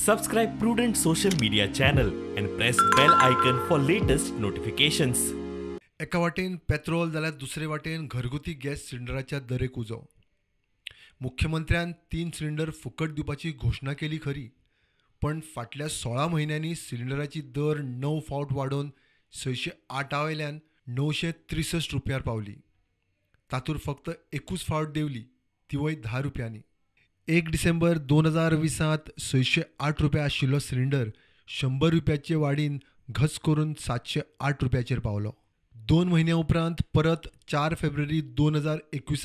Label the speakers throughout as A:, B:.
A: Subscribe Prudent social media channel and press bell icon for latest notifications.
B: एका वाटेन petrol जाल्यार दुसरे वाटेन घरगुती गॅस सिलिंडराच्या दरेक उजो. मुख्यमंत्र्यान 3 सिलिंडर फुकट दिवपाची घोशणा केली खरी, पण फाटल्या 16 म्हयन्यांनी सिलिंडराची दर 9 फावट वाडोवन 608 वयल्यान 963 रुपयार पावली. तातूंत फक्त एकूच फावट देंवली, तिवूय 10 रुपयांनी. 1 डिसेंबर 2020 608 रुपया आशिल्लो सिलिंडर 100 रुपयाचे वाडीन घस करून 708 रुपयाचेर पावलो. 2 म्हयन्या उपरांत परत 4 फेब्रुवारी 2021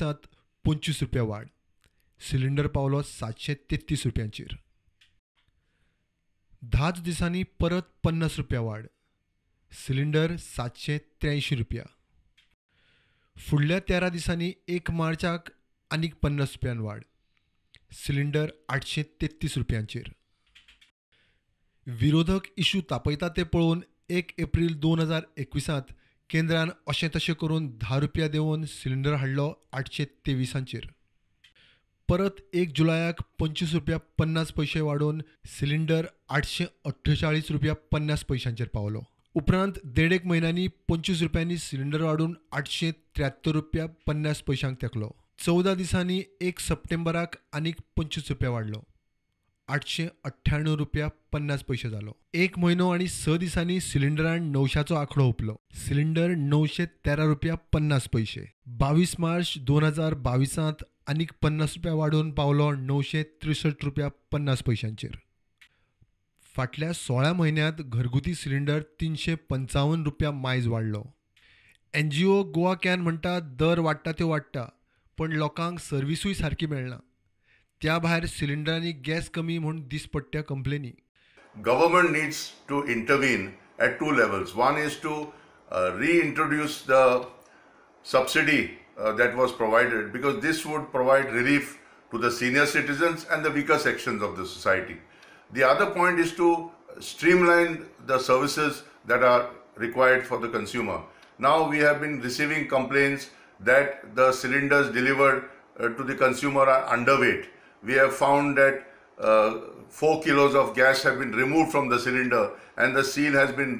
B: 25 रुपया वाड, सिलिंडर पावलो 733 रुपयांचेर. 10 दिसांनी परत 50 रुपया वाड, सिलिंडर 783 रुपया. फुडल्या 13 दिसांनी 1 मार्चाक आनीक 50 रुपयान वाड, सिलिंडर 833 रुपयांचेर. विरोधक इशू तापयता ते पळोवन 1 एप्रील 2021 केंद्रान अशें तशें करून 10 रुपया देंवोवन सिलिंडर हाडलो 823. परत 1 जुलयाक 25 रुपया 50 पयशे वाडोवन सिलिंडर 848 रुपया 50 पयशांचेर पावलो. उपरांत 1.5 म्हयन्यांनी 25 रुपयांनी सिलिंडर वाडून 873 रुपया 50 पयशांक तेंकलो. 14 दिसांनी 1 सप्टेंबराक आनीक 25 रुपया वाडलो, 898 रुपया 50 पयशे जालो. 1 म्हयनो आनी 6 दिसांनी सिलिंडरान 900चो आंकडो हुपलो, सिलिंडर 913 रुपया 50 पयशे. 22 मार्च 2022 आनीक 50 रुपया वाडोवन पावलो 963 रुपया 50 पयशांचेर. फाटल्या 16 म्हयन्यांत घरगुती सिलिंडर 355 रुपया मायज वाडलो. NGO Goa can म्हणटा दर वाडटा त्यो वाडटा, पण लोकांक सर्विसूय सारकी मेळना. त्या भायर सिलिंडरांनी गॅस कमी म्हूण दिसपट्ट्या कंप्लेनी.
C: Government needs to intervene at 2 levels. One is to reintroduce the subsidy that was provided, because this would provide relief to the senior citizens and the weaker sections of the society. The other point is to streamline the services that are required for the consumer. Now we have been receiving complaints that the cylinders delivered to the consumer are underweight. We have found that 4 kilos of gas have been removed from the cylinder and the seal has been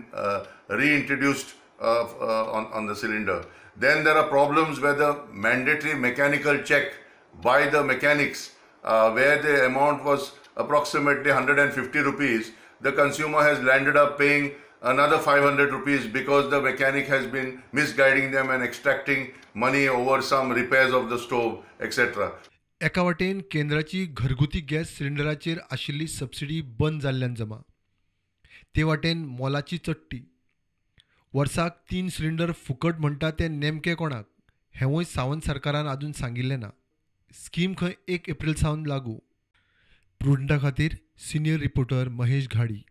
C: reintroduced on the cylinder. Then there are problems where the mandatory mechanical check by the mechanics, where the amount was approximately 150 rupees, the consumer has landed up paying another 500 rupees because the mechanic has been misguiding them and extracting money over some repairs of the stove, etc.
B: एका वाटेन केंद्राची घरगुती gas सिलिंडराचेर आशिल्ली subsidy बंद जाल्ल्यान जमा, ते वाटेन मोलाची चडटी. वर्साक 3 सिलिंडर फुकट म्हणटा ते नेमके कोणाक हेंवूय सावंत सरकारान आजून सांगिल्लें ना. स्कीम खंय 1 एप्रील सावन लागू. प्रुडंटा खातीर सिनियर रिपोर्टर महेश घाडी.